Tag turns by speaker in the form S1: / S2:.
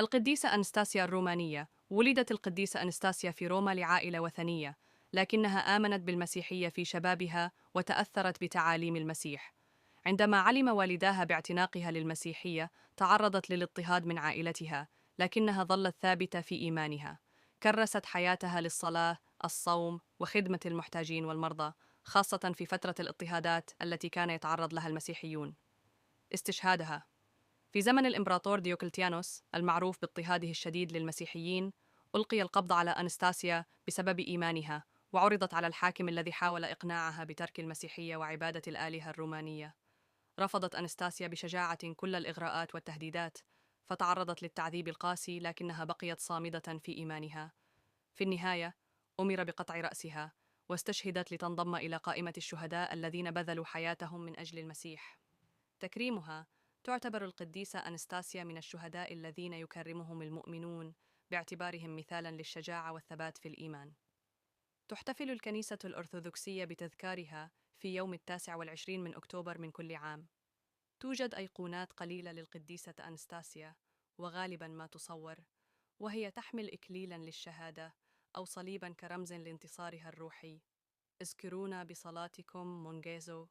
S1: القديسة أنستاسيا الرومانية. ولدت القديسة أنستاسيا في روما لعائلة وثنية، لكنها آمنت بالمسيحية في شبابها وتأثرت بتعاليم المسيح. عندما علم والداها باعتناقها للمسيحية، تعرضت للاضطهاد من عائلتها، لكنها ظلت ثابتة في إيمانها. كرست حياتها للصلاة، الصوم، وخدمة المحتاجين والمرضى، خاصة في فترة الاضطهادات التي كان يتعرض لها المسيحيون. استشهادها. في زمن الإمبراطور ديوكلتيانوس المعروف باضطهاده الشديد للمسيحيين، ألقي القبض على أنستاسيا بسبب إيمانها، وعرضت على الحاكم الذي حاول إقناعها بترك المسيحية وعبادة الآلهة الرومانية. رفضت أنستاسيا بشجاعة كل الإغراءات والتهديدات، فتعرضت للتعذيب القاسي، لكنها بقيت صامدة في إيمانها. في النهاية، أمر بقطع رأسها، واستشهدت لتنضم إلى قائمة الشهداء الذين بذلوا حياتهم من أجل المسيح. تكريمها. تعتبر القديسة أنستاسيا من الشهداء الذين يكرمهم المؤمنون باعتبارهم مثالاً للشجاعة والثبات في الإيمان. تحتفل الكنيسة الأرثوذكسية بتذكارها في يوم 29 من أكتوبر من كل عام. توجد أيقونات قليلة للقديسة أنستاسيا، وغالباً ما تصور، وهي تحمل إكليلاً للشهادة أو صليباً كرمز لانتصارها الروحي. اذكرونا بصلاتكم مونجيزو.